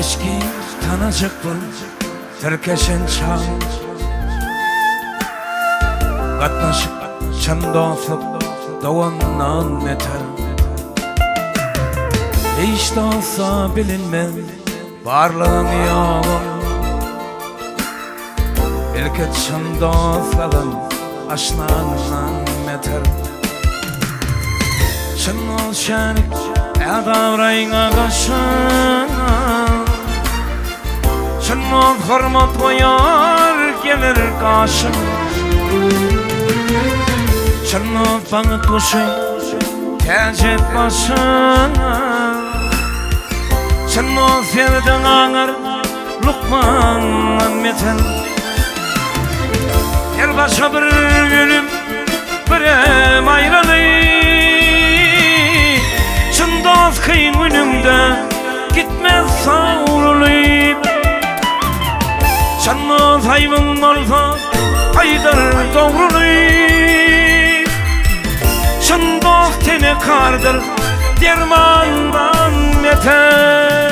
Içgin tanajak bol tirkeşen çagyň. Gatnaşyk çyn dostluk dogandan beter. Hiç dosta bilinmez barlygyň ýoguň. Ilki çyn dost gazan aşnaňdan beter. Çyn dost şänik ädabraýyňa gaşyna. Çyn dost hormat goýar geler gaşyň. Çyn dost bagt guşy täç et başyňa. Çyn dost serden aňar lukmandan beter. Her başa bir ölüm, birem aýralyk. Çyn dost kyn günüňde gitmez sowrulyp. Çyn dost aýbyň bolsa aýdar dogrulyk. Çyn dost tenekardyr dermandan beter.